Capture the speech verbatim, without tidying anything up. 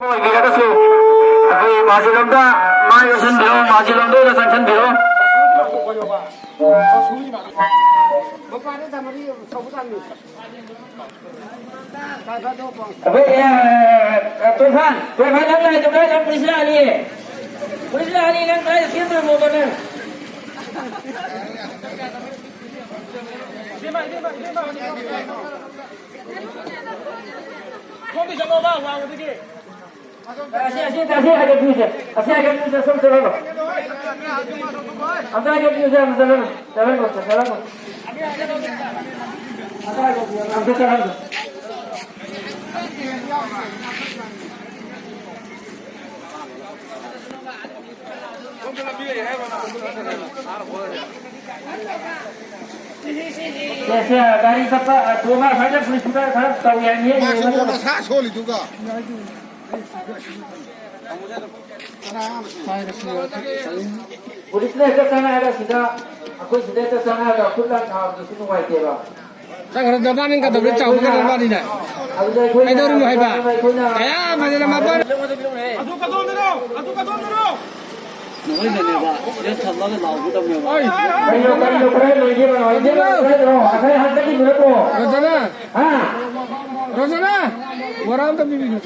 ꯑꯣꯏꯕꯤꯔꯒꯁꯨ ꯑꯩꯈꯣꯏ ꯃꯥꯖꯤꯂꯣꯝꯗ ꯃꯥꯏ ꯑꯣꯟꯁꯤꯟꯕꯤꯔꯣ, ꯃꯥꯖꯤꯂꯣꯝꯗ ꯑꯣꯏꯅ ꯆꯪꯁꯤꯟꯕꯤꯔꯣ꯫ ꯑꯩꯈꯣꯏ, ꯑꯦ, ꯑꯦ, ꯑꯦ, ꯇꯣꯏꯐꯥꯟ, ꯇꯣꯏꯐꯥꯟ, ꯅꯪ ꯂꯥꯛꯏꯗꯣ ꯀꯥꯏꯗ? ꯄꯨꯂꯤꯁ ꯂꯥꯛꯑꯅꯤꯌꯦ꯫ ꯄꯨꯂꯤꯁ ꯂꯥꯛꯑꯅꯤ, ꯅꯪ ꯀꯥꯏꯗ ꯆꯦꯟꯗꯣꯏꯅꯣꯕ ꯅꯪ? ꯁꯣꯝꯗ ꯆꯠꯂꯣꯕ, ꯋꯥꯡꯃꯗꯒꯤ꯫ ꯑꯁꯤ, ꯑꯁꯤ, ꯑꯁꯤ ꯍꯥꯏꯒꯠꯄꯤꯌꯨꯁꯦ꯫ ꯑꯁꯤ ꯍꯥꯏꯒꯠꯄꯤꯌꯨꯁꯦ, ꯁꯣꯝ ꯆꯠꯍꯜꯂꯣ꯫ ꯑꯝꯇ ꯍꯥꯏꯒꯠꯄꯤꯌꯨꯁꯦ, ꯑꯝꯇ ꯆꯠꯍꯜꯂꯣ꯫ ꯆꯠꯍꯜꯂꯣ, ꯆꯠꯍꯜꯂꯣ꯫ ꯑꯝꯇ ꯍꯥꯏꯒꯠꯄꯤꯌꯨ, ꯑꯝꯇ ꯆꯠꯍꯜꯂꯣ꯫ ꯁꯦ, ꯁꯦ, ꯒꯥꯔꯤ ꯆꯠꯄ, ꯑ, ꯇꯣꯡꯉ ꯑꯁ꯭ꯋꯥꯏꯗ ꯄꯨꯂꯤꯁꯇ ꯈꯔ ꯇꯧ ꯌꯥꯅꯤꯌꯦ, ꯃꯥ ꯌꯦꯡꯉꯒ꯫ ꯁꯣꯝꯗ ꯁꯥ ꯁꯣꯜꯂꯤꯗꯨꯒ꯫ ꯄꯨꯂꯤꯁꯅ ꯍꯦꯛꯇ ꯆꯪꯉꯛꯑꯒ ꯁꯤꯗ, ꯑꯩꯈꯣꯏ ꯁꯤꯗ ꯍꯦꯛꯇ ꯆꯪꯉꯛꯑꯒ ꯈꯨꯠ ꯂꯥꯡ ꯊꯥꯕꯗꯨꯁꯨ ꯅꯨꯡꯉꯥꯏꯇꯦꯕ꯫ ꯆꯪꯈ꯭ꯔꯗ ꯃꯥꯅꯤ ꯀꯩꯗꯧꯕꯩ ꯆꯥꯎꯕ ꯀꯩꯗꯧ ꯃꯥꯅꯤꯅꯦ? ꯑꯗꯨꯗ ꯑꯩꯈꯣꯏꯅ ꯀꯩꯗꯧꯔꯤꯅꯣ ꯍꯥꯏꯕ? ꯑꯩꯈꯣꯏꯅ ꯀꯌꯥ ꯐꯖꯅ ꯃꯥꯄꯜ꯫ ꯑꯗꯨ ꯀꯗꯣꯝꯗꯅꯣ? ꯑꯗꯨ ꯀꯗꯣꯝꯗꯅꯣ? ꯅꯣꯏꯅꯅꯦꯕ, ꯁꯤꯗ ꯊꯝꯃꯒ ꯂꯥꯎꯒꯗꯕꯅꯦꯕ꯫ ꯀꯔꯤꯅꯣ, ꯀꯔꯤꯅꯣ, ꯈꯔ ꯂꯩꯒꯦ, ꯀꯩꯅꯣ? ꯉꯁꯥꯏ ꯍꯥꯟꯅꯗꯒꯤ ꯂꯣꯏꯔꯕꯣ? ꯔꯣꯖꯅꯥ! ꯍꯥ? ꯔꯣꯖꯅꯥ! ꯕꯣꯔꯥ ꯑꯝꯇ ꯄꯤꯕꯤꯌꯨ꯫